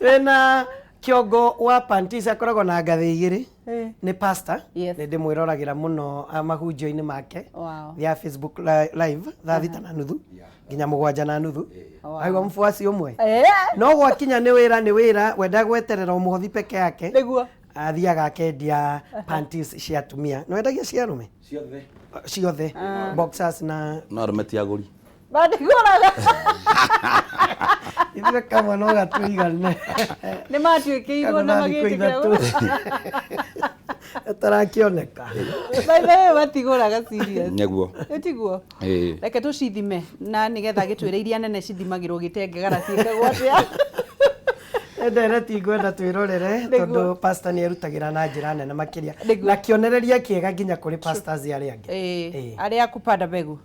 Twĩna Kĩongo wa Pantis, akoragwo na ngathĩ igĩrĩ. Nĩ pastor. Nĩ ndĩmwĩroragĩra mũno mahunjio-inĩ make ya Facebook live thaa 6:30 nginya 7:30. Aigua mfuasi ũmwe. No gwakinya nĩ wĩra nĩ wĩra, wenda gweterera ũmũhothi peke yake. Nĩguo. Athiaga akendia panties cia atumia. Nĩ wendagia cia arũme? Ciothe. Ciothe. Boxers na No arũme ti agũri. Matigũraga. Ithuĩ kamwe no gatũigane. Nĩ matuĩkĩirwo na Kana thikũ magĩtĩkĩra. 3. Gatarakĩoneka. By the way, matigũraga serious. Nĩguo. Ĩtiguo? Ĩĩ. Reke tũcithime na nĩgetha gĩtwĩre iria nene cithimagĩrwo gĩtenge kana ciĩkagwo atĩa. Ndereti ngwenda twĩrorere. Nĩguo. Tondũ pastor nĩ erutagĩra na njĩra nene makĩria. Nĩguo. Na kĩonereria kĩega nginya kũrĩ pastors arĩa angĩ. Ĩĩ, Ĩĩ. arĩa kupanda mbegu.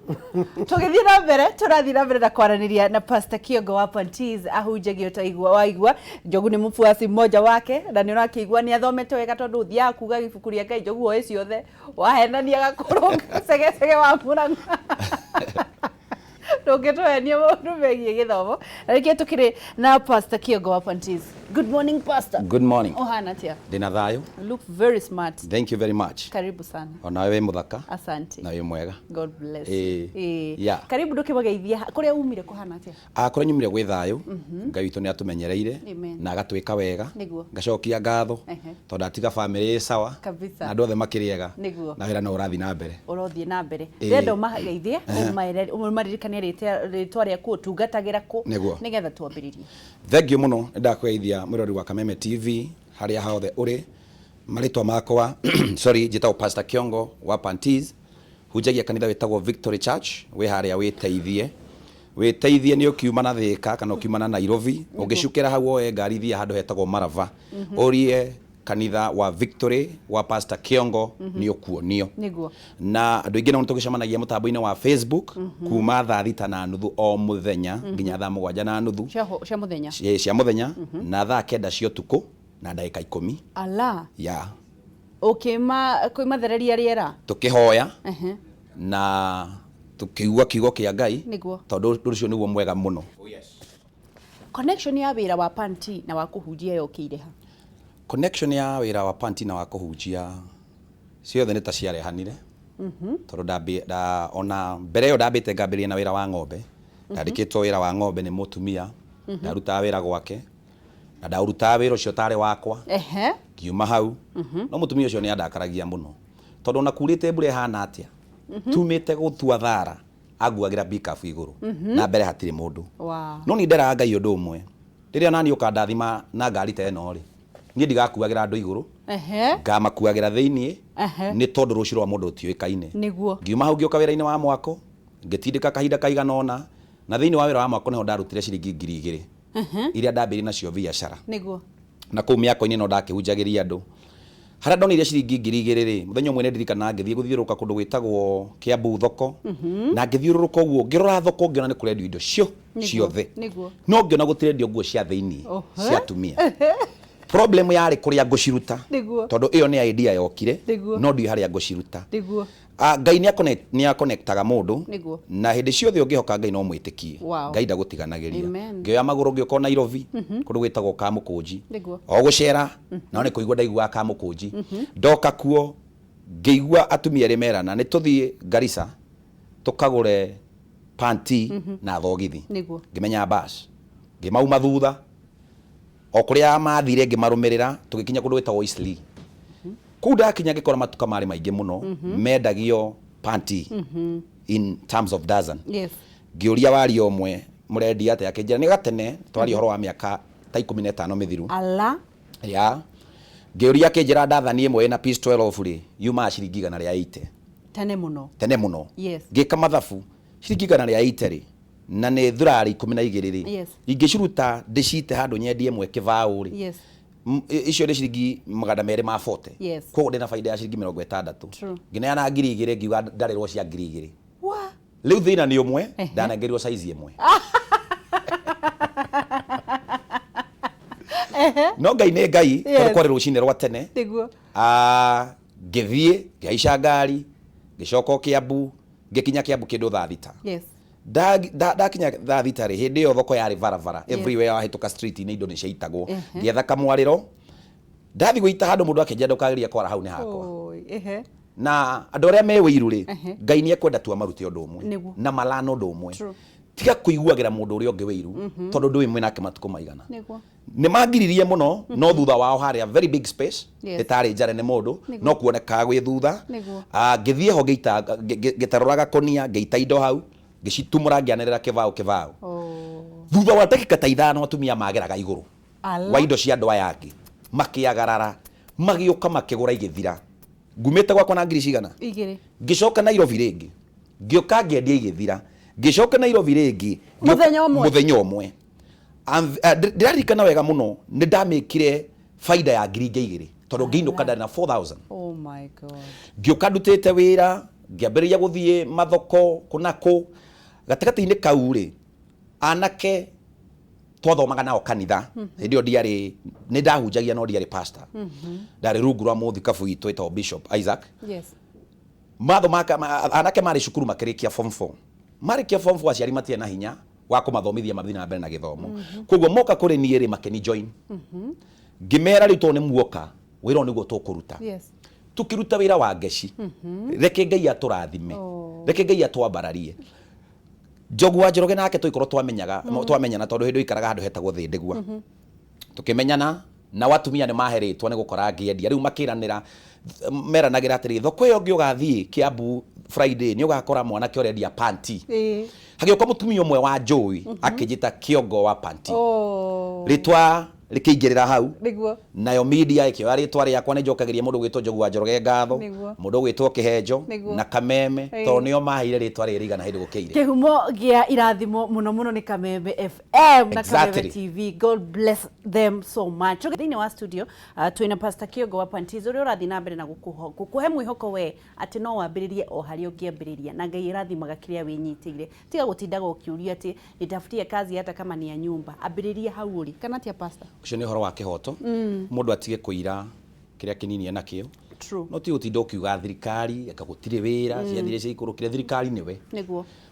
Tũgĩthiĩ na mbere, tũrathiĩ na mbere na kwaranĩria na Pastor Kiongo wa Pantis, ahunjagia ũtaigua waigua. Njogu nĩ mũbuaci mmoja wake na nĩ ũrakĩigua nĩ athomete wega tondũ ũthiaga kuga ibuku rĩa Ngai Njogu oĩ ciothe, wahenania agakũrũnga cegecege wa Mũrang'a. Ndũngĩtũhenia maũndũ megiĩ gĩthomo. Na nĩkĩo tũkĩrĩ na Pastor Kiongo wa Pantis. Good morning, Pastor. Good morning. Ũhana atĩa? Ndĩna thayũ. You look very smart. Thank you very much. Karibu sana. Onawe wĩ mũthaka. Asante. Na wĩ mwega. God bless. Ĩĩ. Ĩĩ. Yeah. Karibu ndũkĩmageithia kũrĩa umire kũhana atĩa? Ah, kũrĩa nyumire gwĩ thayũ. Ngai witũ nĩ atũmenyereire Amen. na agatwĩka wega. Nĩguo. Ngacokia ngatho tondũ ndatiga bamĩrĩ ĩ sawa. Kabisa. Na andũ othe makĩrĩ ega. Nĩguo. Na wĩra no ũrathiĩ na mbere. Ũrothiĩ na mbere. Ĩĩ. Ndĩrenda ũmageithie, ũmaririkanie rĩtwa rĩaku, ũtungatagĩra kũ, Nĩguo. nĩgetha twambĩrĩrie. Thengiũ mũno, nĩ ndakũgeithia mwĩroreri wa Kameme TV harĩa hothe ũrĩ. Marĩtwa makwa, sorry, njĩtagwo Pastor Kiongo wa Pantis. Hunjagia kanitha wĩtagwo Victory Church, wĩ harĩa wĩteithie. Wĩteithie nĩ ũkiuma na Thĩka kana ũkiuma na Nairobi, ũngĩcukĩra hau woe ngari thiĩ handũ hetagwo Marava, ũrie kanitha wa Victory wa Pastor Kiongo nĩ ũkuonio. Nĩguo. Na andũ aingĩ nao nĩ tũgĩcemanagia mũtambo-inĩ wa Facebook kuma thaa 6:30 o mũthenya nginya thaa 7:30 Cia mũthenya. Cia mũthenya na thaa 9 cia ũtukũ na ndagĩka 10. Ala. Ya. Ũkĩma kũmathereria rĩera. Tũkĩhoya na tũkĩigua kiugo kĩa Ngai. Nĩguo. Tondũ ũndũ ũcio nĩguo mwega mũno. Connection ya wĩra wa panti na wa kũhunjia yokĩire ha? Connection ya wĩra wa panti na wa kũhunjia ciothe nĩ ta ciarehanire. Tondũ ndambi, nda, ona mbere ĩyo ndambĩte ngambĩrĩria na wĩra wa ng'ombe. Ndandĩkĩtwo wĩra wa ng'ombe nĩ mũtumia. Ndarutaga wĩra gwake. Na ndaũrutaga wĩra ũcio tarĩ wakwa. Ngiuma hau. No mũtumia ũcio nĩ andakaragia mũno. Tondũ ona kurĩte mbura ĩhana atĩa, tumĩte gũtua thara, anguagĩra pickup igũrũ. Na mbere hatirĩ mũndũ. No niĩ nderaga Ngai ũndũ ũmwe. Rĩrĩa naniĩ ũkandathima na ngari ta ĩno rĩ, niĩ ndigakuagĩra andũ igũrũ, ngamakuagĩra thĩiniĩ, nĩ tondũ rũciũ rwa mũndũ rũtiũĩkaine. Nĩguo. Ngiuma hau ngĩũka wĩra-inĩ wa mwako, ngĩtindĩka kahinda kaigana ũna, na thĩiniĩ wa wĩra wa mwako nĩho ndarutire ciringi 2000 iria ndambĩrĩirie nacio biacara. Nĩguo. Na kũu mĩako-inĩ no ndakĩhunjagĩria andũ. Harĩa ndonire ciringi 2000 rĩ, mũthenya ũmwe nĩ ndirikanaga ngĩthiĩ gũthiũrũrũka kũndũ gwĩtagwo Kiambu thoko, na ngĩthiũrũrũka ũguo ngĩrora thoko ngĩona nĩ kũrendio indo ciothe. Nĩguo. No ngĩona gũtirendio nguo cia thĩiniĩ cia atumia. Problem yarĩ kũrĩa ngũciruta. Nĩguo. Tondũ ĩyo nĩ idea yokire, Nĩguo. no ndiũĩ harĩa ngũciruta. Nĩguo. Ngai nĩ aconnectaga mũndũ. Nĩguo. Na hĩndĩ ciothe ũngĩhoka Ngai no mwĩtĩkie. Wow. Ngai ndagũtiganagĩria. Amen. Ngĩoya magũrũ ngĩũka o Nairobi, kũndũ gwĩtagwo Kamũkũnji. Nĩguo. O gũcera, no nĩ kũigua ndaiguaga Kamũkũnji. Ndoka kuo, ngĩigua atumia erĩ merana, nĩ tũthiĩ Garissa, tũkagũre panti na thogithi. Nĩguo. Ngĩmenya bus. Ngĩmauma thutha. O kũrĩa mathire ngĩmarũmĩrĩra, tũgĩkinya kũndũ gwĩtagwo Eastleigh. Kũu ndakinya ngĩkora matuka marĩ maingĩ mũno, mendagio panty in terms of dozen. Yes. Ngĩũria waria ũmwe, mũrendia atĩa? Akĩnjĩra nĩ gatene, twaria ũhoro wa mĩaka ta 15 mĩthiru. Ala. Yeah. Ngĩũria akĩnjĩra ndathani ĩmwe ĩna piece 12 rĩ, yumaga ciringi 180. Tene mũno. Tene mũno. Yes. Ngĩka mathabu, ciringi 180 rĩ, na nĩ thurarĩ 12 rĩ, Yes. ingĩciruta ndĩcite handũ nyendie ĩmwe kĩbaũ rĩ, Yes. icio nĩ ciringi 240. Yes. Koguo ndĩna baida ya ciringi 60. True. Ngĩneana 2000 ngiuga ndarĩrwo cia 2000. Wa. Rĩu thĩna nĩ ũmwe, ndanengerirwo size ĩmwe. No Ngai nĩ Ngai, tondũ kwarĩ rũcinĩ rwa tene. Nĩguo. Ngĩthiĩ, ngĩhaica ngari, ngĩcoka o Kĩambu, ngĩkinya Kĩambu kĩndũ thaa 6. Yes. Ndakinya thaa 6 rĩ, hĩndĩ ĩyo thoko yarĩ barabara, everywhere wahĩtũka street-inĩ indo nĩ ciaitagwo. Ngĩetha kamwarĩro, ndathiĩ gũita handũ, mũndũ akĩnjĩra, "Ndũkageria kwara hau, nĩ hakwa." Oi, ehe. Na andũ arĩa me wĩiru rĩ, Ngai nĩ ekwenda tu amarute ũndũ ũmwe na malana ũndũ ũmwe. Tiga kũiguagĩra mũndũ ũrĩa ũngĩ wĩiru, tondũ ndũĩ mwĩ nake matukũ maigana. Nĩ mangiririe mũno, no thutha wao harĩa very big space ĩtarĩ njare nĩ mũndũ, no kuonekaga gwĩ thutha. Ah, ngĩthiĩ ho, ngĩita, ngĩtarũra gakonia, ngĩita indo hau, ngĩcitumũra, ngĩanĩrĩra, "Kĩbaũ, kĩbaũ!" Thutha wa ndagĩka ta 5, atumia mageraga igũrũ Ala. wa indo cia andũ aya angĩ, makĩagarara, magĩũka, makĩgũra, igĩthira. Ngumĩte gwakwa na ngiri cigana? 2. Ngĩcoka Nairobi rĩngĩ, ngĩũka, ngĩendia, igĩthira. Ngĩcoka Nairobi rĩngĩ. Mũthenya ũmwe? Mũthenya ũmwe. Ndĩraririkana wega mũno, nĩ ndamĩkire baida ya ngiri ingĩ 2, tondũ ngĩinũka ndarĩ na 4000. Oh my God. Ngĩũka ndutĩte wĩra, ngĩambĩrĩria gũthiĩ mathoko kũna kũ. Gatagatĩ-inĩ kau rĩ, anake twathomaga nao kanitha, hĩndĩ ĩyo ndiarĩ, nĩ ndahunjagia no ndiarĩ pastor, ndarĩ rungu rwa mũthikabu witũ ĩtagwo Bishop Isaac. Mathomaga anake marĩ cukuru, makĩrĩkia form 4. Marĩkia form 4, aciari matiarĩ na hinya wa kũmathomithia mathiĩ na mbere na gĩthomo, koguo moka kũrĩ niĩ rĩ, makĩni join. Ngĩmera, "Rĩu tondũ nĩ muoka, wĩra ũyũ nĩguo tũkũruta." Tukĩruta wĩra wa ngeci. Reke Ngai atũrathime. Reke Ngai atwambararie. Njogu wa Njoroge nake tũgĩkorwo twamenyaga, twamenyana, tondũ hĩndĩ ĩyo ikaraga handũ hetagwo Thĩndĩgua. Tũkĩmenyana nao atumia nĩ mahe rĩtwa nĩ gũkora ngĩendia. Rĩu makĩranĩra, meranagĩra atĩrĩ, "Thoko ĩyo ũngĩ ũgathiĩ Kiambu Friday nĩ ũgakora mwanake ũrendia panti." Hagĩũka mũtumia ũmwe wa njũĩ, akĩnjĩta Kĩongo wa Panti. Rĩtwa rĩkĩingĩrĩra hau. Nayo media ĩkĩoya rĩtwa rĩakwa. Nĩ njokagĩria mũndũ ũgwĩtwo Njogu wa Njoroge ngatho, mũndũ ũgwĩtwo Kĩhenjo na Kameme, tondũ nĩo maheire rĩtwa rĩrĩ igana hĩndĩ gũkĩire. Kĩhumo gĩa irathimo mũno mũno nĩ Kameme FM na Kameme TV. God bless them so much. Thĩinĩ wa studio twĩna Pastor Kĩongo wa Pantis, ũrĩa ũrathiĩ na mbere na gũkũhe mwĩhoko we atĩ no wambĩrĩrie o harĩa ũngĩambĩrĩria, na Ngai ĩrathimaga kĩrĩa wĩnyitĩire. Tiga gũtindaga ũkĩũria atĩ nitafutie kazi hata kama ni ya nyumba. Ambĩrĩria hau ũrĩ, kana atia, Pastor? Ũcio nĩ ũhoro wa kĩhoto. Mũndũ atige kũira kĩrĩa kĩnini enakĩo. No ti gũtinda ũkiuga thirikari eka gũtirĩ wĩra, ciathire ciaikũrũkire, thirikari nĩwe.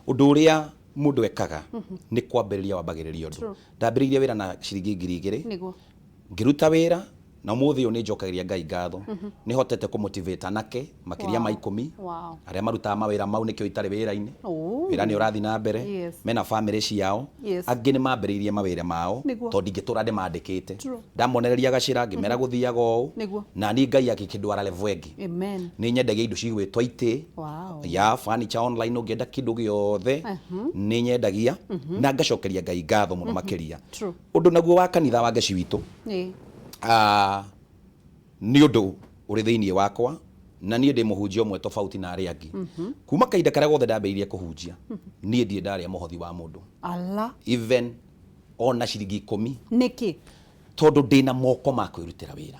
Ũndũ ũrĩa mũndũ ekaga nĩ kwambĩrĩria, wambagĩrĩria ũndũ. Ndambĩrĩirie wĩra na ciringi 2000. Ngĩruta wĩra, na ũmũthĩ ũyũ nĩ njokagĩria Ngai ngatho, nĩ hotete kũmotivate anake makĩria ma 10 arĩa marutaga mawĩra mau. Nĩkĩo itarĩ wĩra-inĩ. Wĩra nĩ ũrathiĩ na mbere. Mena famĩlĩ ciao. Angĩ nĩ mambĩrĩirie mawĩra mao, tondũ ndingĩtũra ndĩmandĩkĩte. Ndamonereria gacĩra, ngĩmera gũthiaga ũũ. Na niĩ Ngai agĩkĩndwara level ĩngĩ. Nĩ nyendagia indo cigwĩtwo itĩ ya furniture online. Ũngĩenda kĩndũ gĩothe, nĩ nyendagia, na ngacokeria Ngai ngatho mũno makĩria. Ũndũ naguo wa kanitha wa ngeci witũ, ah, nĩ ũndũ ũrĩ thĩinĩ wakwa, na niĩ ndĩ mũhunjia ũmwe tofauti na arĩa angĩ. Kuma kahinda karĩa gothe ndambĩrĩirie kũhunjia, niĩ ndirĩ ndarĩa mũhothi wa mũndũ. Ala. Even ona ciringi 10. Nĩkĩ? Tondũ ndĩna moko ma kwĩrutĩra wĩra,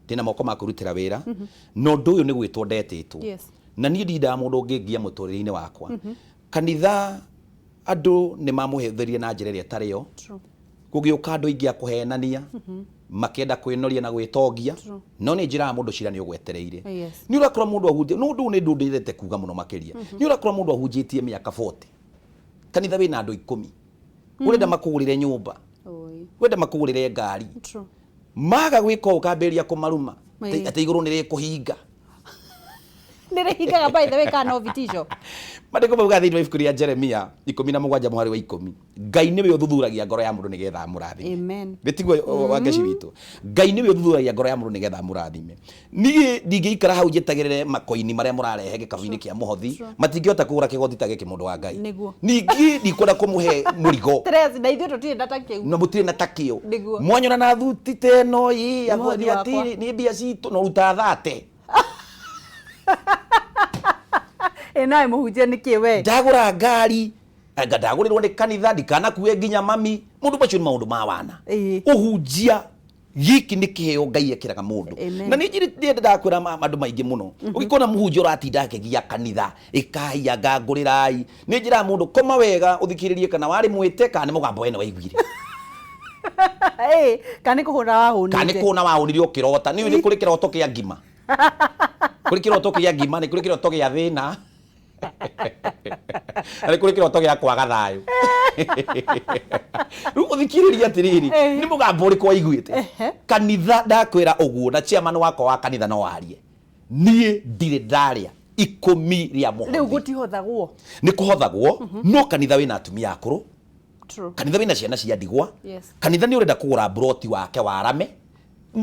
ndĩna moko ma kwĩrutĩra wĩra, na ũndũ ũyũ nĩ gwĩtwo ndetĩtwo. Na niĩ ndindaga mũndũ ũngĩngia mũtũrĩre-inĩ wakwa. Kanitha andũ nĩ mamũhĩthĩrie na njĩra ĩrĩa ĩtarĩ yo. Gũgĩũka andũ aingĩ a kũhenania, makĩenda kwĩnoria na gwĩtongia. No nĩ njĩraga mũndũ, cira nĩ ũgwetereire. Nĩ ũrakora mũndũ ahunjia, no ũndũ ũyũ nĩ ũndũ ndĩrete kuga mũno makĩria. Nĩ ũrakora mũndũ ahunjĩtie mĩaka 40, kanitha wĩna andũ 10, ũrenda makũgũrĩre nyũmba, ũrenda makũgũrĩre ngari. Maga gwĩka ũũ, ũkambĩrĩria kũmaruma atĩ igũrũ nĩ rĩkũhinga. Nĩ rĩhingaga, by the way, kana no vitisho? Maandĩko maugaga thĩinĩ wa ibuku rĩa Jeremia 17 mũhari wa 10, Ngai nĩwe ũthuthuragia ngoro ya mũndũ nĩgetha amũrathime. Amen. Gĩtiguo wa ngeci witũ? Ngai nĩwe ũthuthuragia ngoro ya mũndũ nĩgetha amũrathime. Niĩ ndingĩikara hau njĩtagĩrĩre makoini marĩa mũrarehe gĩkabu-inĩ kĩa mũhothi. Matingĩhota kũgũra kĩgoti ta gĩkĩ, mũndũ wa Ngai. Ningĩ ndikwenda kũmũhe mũrigo. Stress, na ithuĩ tũtirĩ na ta kĩu. Na mũtirĩ na takĩo. Mwanyona na thuti ta ĩno ĩ Nĩ mũhothi wakwa. Nĩ mbia citũ, no rutaga 30. Ĩ nawe mũhunjia nĩkĩ we? Ndagũra ngari, anga ndagũrĩrwo nĩ kanitha, ndikanakue nginya mami. Mũndũ macio nĩ maũndũ ma wana. Ũhunjia gĩkĩ nĩ kĩheo Ngai ekĩraga mũndũ. Na nĩ njĩrĩ ndĩendaga kwĩra andũ maingĩ mũno, ũngĩkona mũhunjia ũratinda akĩgia kanitha, "Ĩkai, anga ngũrĩrai," nĩ njĩraga mũndũ, koma wega ũthikĩrĩrie kana warĩ mwĩte kana nĩ mũgambo wene waiguire. Ĩ, kana nĩ kũhũna wahũnĩte? Kana nĩ kũhũna wahũnire ũkĩrota. Nĩ ũĩ nĩ kũrĩ kĩroto kĩa ngima, kũrĩ kĩroto kĩa ngima, nĩ kũrĩ kĩroto gĩa thĩna. Na nĩ kũrĩ kĩroto gĩa kwaga thayũ. Rĩu ũthikĩrĩrie atĩrĩrĩ, nĩ mũgambo ũrĩkũ waiguĩte? Kanitha ndakwĩra ũguo na chairman wakwa wa kanitha no arie. Niĩ ndirĩ ndarĩa ikũmi rĩa Rĩu mũhothi. gũtihothagwo. Nĩ kũhothagwo, no kanitha wĩna atumia akũrũ, True. kanitha wĩna ciana cia ndigwa, Yes. kanitha nĩ ũrenda kũgũra mburoti wake wa rame,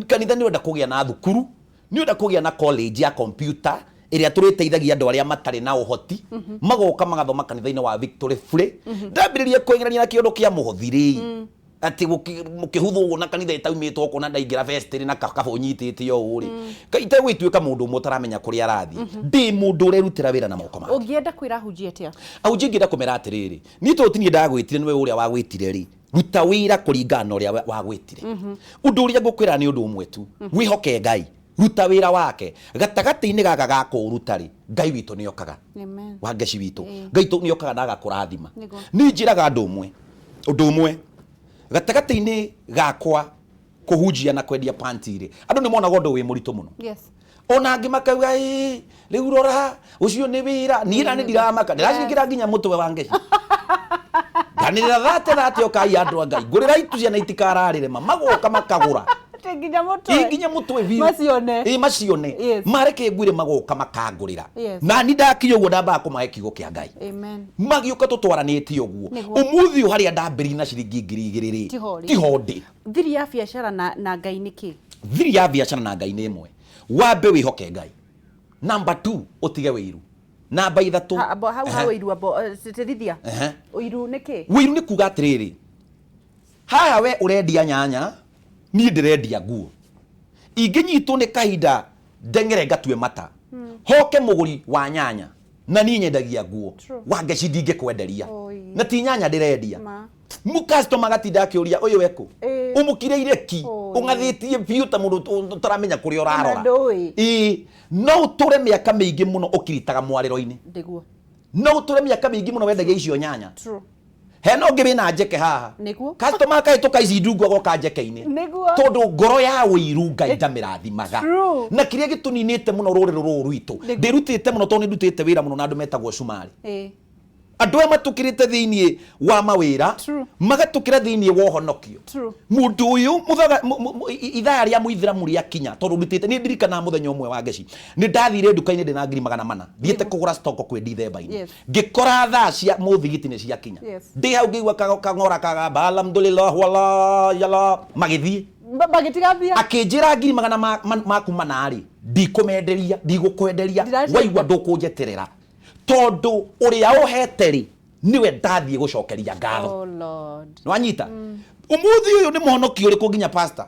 kanitha nĩ ũrenda kũgĩa na thukuru, nĩ ũrenda kũgĩa na college ya computer ĩrĩa tũrĩteithagia andũ arĩa matarĩ na ũhoti, magoka magathoma kanitha-inĩ wa Victory Free. Ndambĩrĩria kwĩgerania na kĩũndũ kĩa mũhothi rĩ, atĩ mũkĩhuthwo ũguo na kanitha ĩtaumĩtwo ũkona ndaingĩra vestry na kabũ nyitĩte ũũ rĩ, itegũgĩtuĩka mũndũ ũmwe ũtaramenya kũrĩa arathiĩ. Ndĩ mũndũ ũrerutĩra wĩra na moko make. Ũngĩenda kwĩra ahunjia atĩa? Ahunjia ingĩenda kũmera atĩrĩrĩ, niĩ tondũ ti niĩ ndagwĩtire nĩwe ũrĩa wagwĩtire rĩ, ruta wĩra kũringana na ũrĩa wagwĩtire. Ũndũ ũrĩa ngũkwĩra nĩ ũndũ ũmwe tu, wĩhoke Ngai, ruta wĩra wake. Gatagatĩ-inĩ gaka ga kũũruta rĩ, Ngai witũ nĩ okaga. Amen. Wa Ngeci witũ. Ngai witũ nĩ okaga na agakũrathima. Nĩguo. Niĩ njĩraga andũ ũmwe, ũndũ ũmwe, gatagatĩ-inĩ gakwa kũhunjia na kwendia panti rĩ, andũ nĩ monaga ũndũ wĩ mũritũ mũno. Yes. Ona angĩ makauga ĩĩ rĩu rora ũcio nĩ wĩra, niĩ na nĩ ndiramaka, ndĩraciĩkĩra nginya mũtwe wa Ngeci. Nganĩrĩra thate thate ũkai andũ a Ngai, ngũrĩra itu ciana itikararĩre ma, magoka makagũra. Atĩ nginya mũtwe. Ĩ nginya mũtwe biũ. Macione. Ĩ macione. Yes. Mareke ngwĩre magoka makangũrĩra. Yes. Na ni ndakinya ũguo ndambaga kũmahe kiugo kĩa Ngai. Amen. Magĩũka tũtwaranĩte ũguo. Nĩguo. Ũmũthĩ ũyũ harĩa ndambĩrĩirie na ciringi 2000 rĩ, Tiho rĩ. tiho ndĩ. Thiri ya biacara na, na Ngai nĩ kĩ? Thiri ya biacara na Ngai nĩ ĩmwe. Wambe wĩhoke Ngai. Number 2, ũtige wĩiru. Namba 3. Ha, abo, hau ha ũiru abo, tĩtĩrithia. Ehe. Ũiru nĩ kĩ? Wĩiru nĩ kuga atĩrĩrĩ, haha we ũrendia nyanya, niĩ ndĩrendia nguo. Ingĩnyitwo nĩ kahinda ndeng'ere ngatue mata, hoke mũgũri wa nyanya na niĩ nyendagia nguo, True. wa Ngeci ndingĩkwenderia. Oi. Na ti nyanya ndĩrendia. Ma. Mũcustomer agatinda akĩũria ũyũ ekũ? Ĩĩ. Ũmũkirĩire ki? Oi. Ũng'athĩtie biũ ta mũndũ ũtaramenya kũrĩa ũrarora. Ona ndũĩ. Ĩĩ. No ũtũre mĩaka mĩingĩ mũno ũkiritaga mwarĩro-inĩ. Nĩguo. No ũtũre mĩaka mĩingĩ mũno wendagia icio nyanya. True. Hena ũngĩ wĩna njeke haha. Nĩguo. Customer akahĩtũka ici ndungu agoka njeke-inĩ. Nĩguo. Tondũ ngoro ya ũiru Ngai ndamĩrathimaga. True. Na kĩrĩa gĩtũninĩte mũno rũrĩrĩ rũrũ rwitũ. Nĩguo. Ndĩrutĩte mũno tondũ nĩndutĩte wĩra mũno na andũ metagwo cumarĩ. Ĩĩ. Andũ aya matũkĩrĩte thĩinĩ wa mawĩra, True. magatũkĩra thĩinĩ wa ũhonokio. True. Mũndũ ũyũ mũthaga, ithaa rĩa mũithĩramu rĩakinya, tondũ ndutĩte, nĩ ndirikanaga mũthenya ũmwe wa Ngeci, nĩ ndathire nduka-inĩ ndĩna 400,000, thiĩte kũgũra stock kwĩ Dithemba-inĩ. Yes. Ngĩkora thaa cia mũthigiti nĩ ciakinya. Yes. Ndĩ hau ngĩigua kang'ora kagamba, alhamdulillah, wala, yala, magĩthiĩ. Magĩtiga mbia. Akĩnjĩra ngiri magana maku mana rĩ, ndikũmenderia, ndigũkwenderia, Ndiracenjia. waigua ndũkũnjeterera. Tondũ ũrĩa ũhete rĩ, nĩwe ndathiĩ gũcokeria ngatho. Oh Lord. Nĩwanyita? Ũmũthĩ ũyũ nĩ mũhonokio ũrĩkũ nginya pastor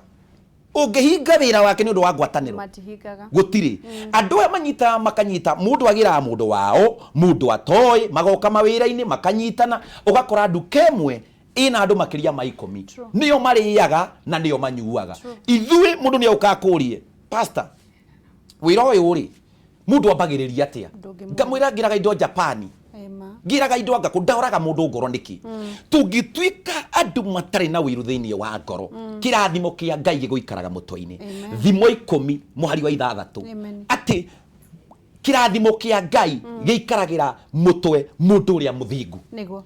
ũngĩhinga wĩra wake nĩ ũndũ wa ngwatanĩro? Matihingaga. Gũtirĩ. Andũ aya manyitaga makanyita, mũndũ agĩraga mũndũ wao, mũndũ atoĩ, magoka mawĩra-inĩ makanyitana, ũgakora nduka ĩmwe ĩna andũ makĩria ma 10. True. Nĩo marĩaga na nĩo manyuaga. True. Ithuĩ mũndũ nĩ oka akũrie, pastor, wĩra ũyũ rĩ, mũndũ ambagĩrĩria atĩa? Ndũngĩmwĩra. Ngamwĩra ngĩraga indo Japani. Ema. Ngĩraga indo anga kũ, ndahoraga mũndũ ngoro nĩkĩ? Tũngĩtuĩka andũ matarĩ na ũiru thĩinĩ wa ngoro, kĩrathimo kĩa Ngai gĩgũikaraga mũtwe-inĩ. Amen. Thimo 10 mũhari wa 6. Amen. Atĩ kĩrathimo kĩa Ngai gĩikaragĩra mũtwe mũndũ ũrĩa mũthingu. Nĩguo.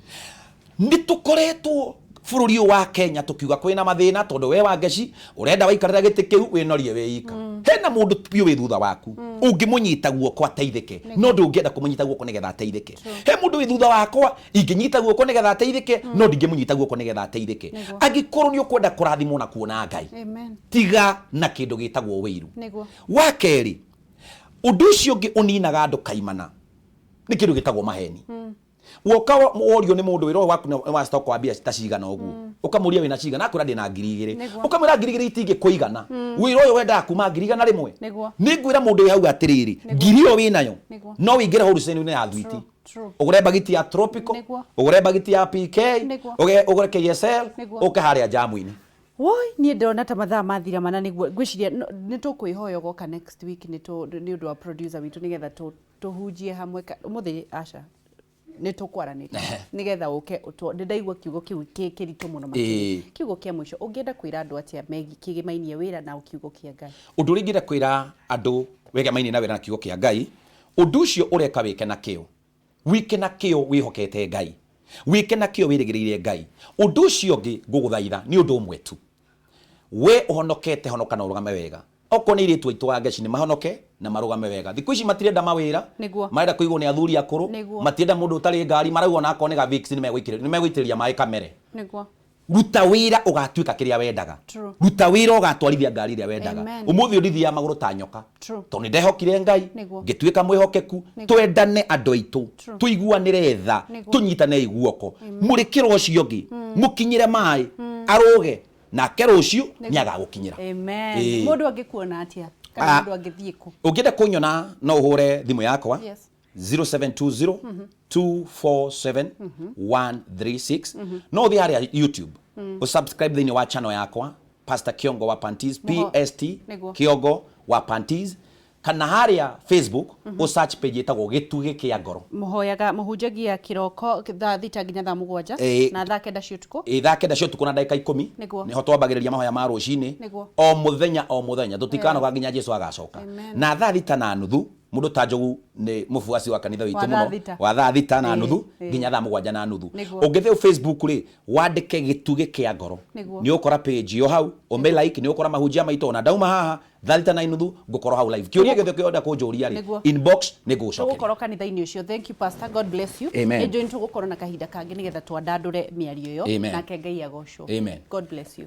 Nĩ tũkoretwo bũrũri ũyũ wa Kenya tũkiuga kwĩna mathĩna tondũ we wa Ngeci ũrenda waikarĩra gĩtĩ kĩu wĩnorie wĩ ika. Hena mũndũ biũ wĩ thutha waku ũngĩmũnyita guoko ateithĩke, no ndũngĩenda kũmũnyita guoko nĩgetha ateithĩke. He mũndũ wĩ thutha wakwa ingĩnyita guoko nĩgetha ateithĩke, no ndingĩmũnyita guoko nĩgetha ateithĩke. Nĩguo. Angĩkorwo nĩ ũkwenda kũrathimwo na kuona Ngai, Amen. tiga na kĩndũ gĩtagwo wĩiru. Nĩguo. Wa kerĩ, ũndũ ũcio ũngĩ ũninaga andũ kaimana nĩ kĩndũ gĩtagwo maheni. Woka worio nĩ mũndũ wĩra ũyũ waku nĩ wa stock wa mbia ta cigana ũguo, ũkamũria wĩna cigana, akwĩra ndĩna 2000. Nĩguo. Ũkamwĩra 2000 itingĩkũigana, wĩra ũyũ wendaga kuma 100,000. Nĩguo. Nĩ ngwĩra mũndũ wĩ hau atĩrĩrĩ, Nĩguo. ngiri ĩyo wĩnayo Nĩguo. no wĩingĩre wholesale-inĩ ya thwiti. True, true. Ũgũre mbagiti ya Tropical, Nĩguo. ũgũre mbagiti ya PK, Nĩguo. ũgũre KSL, Nĩguo. ũke harĩa jamu-inĩ. Woi, niĩ ndĩrona ta mathaa mathira mana nĩguo ngwĩciria nĩ tũkwĩhoya ũgoka next week nĩ ũndũ wa producer witũ nĩgetha tũhunjie hamwe ũmũthĩ aca nĩ tũkwaranĩria nĩgetha ũke nĩ ndaigua kiugo kĩu kĩ kĩritũ mũno makĩria. Ĩĩ. Kiugo kĩa mũico ũngĩenda kwĩra andũ atĩa megiĩ kĩgĩmainie wĩra na kiugo kĩa Ngai? Ũndũ ũrĩa ingĩenda kwĩra andũ wĩgemainie na wĩra na kiugo kĩa Ngai, ũndũ ũcio ũreka wĩke na kĩyo. Wĩke na kĩyo wĩhokete Ngai. Wĩke na kĩyo wĩrĩgĩrĩire Ngai. Ũndũ ũcio ũngĩ ngũgũthaitha nĩ ũndũ ũmwe tu. We ũhonokete honoka na ũrũgame wega. Okorwo nĩ airĩtu aitũ a Ngeci nĩ mahonoke na marũgame wega. Thikũ ici matirenda mawĩra, Nĩguo. marenda kũigwo nĩ athuri akũrũ, Nĩguo. matirenda mũndũ ũtarĩ ngari, marauga ona akorwo nĩ ga Vicks nĩ megũitĩrĩria maĩ kamere. Nĩguo. Ruta wĩra ũgatuĩka kĩrĩa wendaga. True. Ruta wĩra ũgatwarithia ngari ĩrĩa wendaga. Amen. Ũmũthĩ ũyũ ndithiaga magũrũ ta nyoka. True. Tondũ nĩ ndehokire Ngai, Nĩguo. ngĩtuĩka mwĩhokeku. Nĩguo. Twendane andũ aitũ, True. tũiguanĩre tha, Nĩguo. tũnyitanei guoko. Mũrĩkĩra ũcio ũngĩ, mũkinyĩre maĩ, arũge, nake rũciũ nĩ agagũkinyĩra. Amen. Ĩĩ. Mũndũ angĩkuona atĩa? Kana Ah. mũndũ angĩthiĩ kũ? Ũngĩenda kũnyona no ũhũre thimũ yakwa. Yes. 0720 247 136 no ũthiĩ harĩa youtube ũsubscribe thĩinĩ wa channel yakwa Pastor Kiongo wa Panties Mũho- PST Nĩguo. Kiongo wa Panties kana harĩa Facebook ũsearch page ĩtagwo Gĩtugĩ kĩa Ngoro. Mũhoyaga mũhunjagia kĩroko thaa thita nginya thaa mũgwanja Ĩĩ. na thaa kenda cia ũtukũ. Ĩ thaa kenda cia ũtukũ na ndagĩka ikũmi Nĩguo. nĩho twambagĩrĩria mahoya ma rũcinĩ Nĩguo. o mũthenya o mũthenya tũtikanoga nginya Jesu agacoka. Amen. Na thaa thita na nuthu Mũndũ ta Njogu nĩ mũbuaci wa kanitha witũ Wa thaa mũno thita. wa thaa thita na Ĩĩ, nuthu ĩĩ. nginya thaa mũgwanja na nuthu. Nĩguo. Ũngĩthiĩ Facebook rĩ, wandĩke gĩtugĩ kĩa ngoro. Nĩguo. Nĩ ũgũkora page ĩyo hau, ũmĩ like, nĩ ũgũkora mahunjia maitũ ona ndauma haha thaa thita na nuthu ngũkorwo hau live. Kĩũria gĩothe ũngĩenda kũnjũria rĩ, Nĩguo. inbox nĩ ngũgũcokeria. Tũgũkorwo kanitha-inĩ ũcio. Thank you pastor. God bless you. Amen. Nĩ njũĩ nĩ tũgũkorwo na kahinda kangĩ nĩgetha twandandũre mĩario ĩyo. Amen. Nake Ngai agocwo. Amen. God bless you.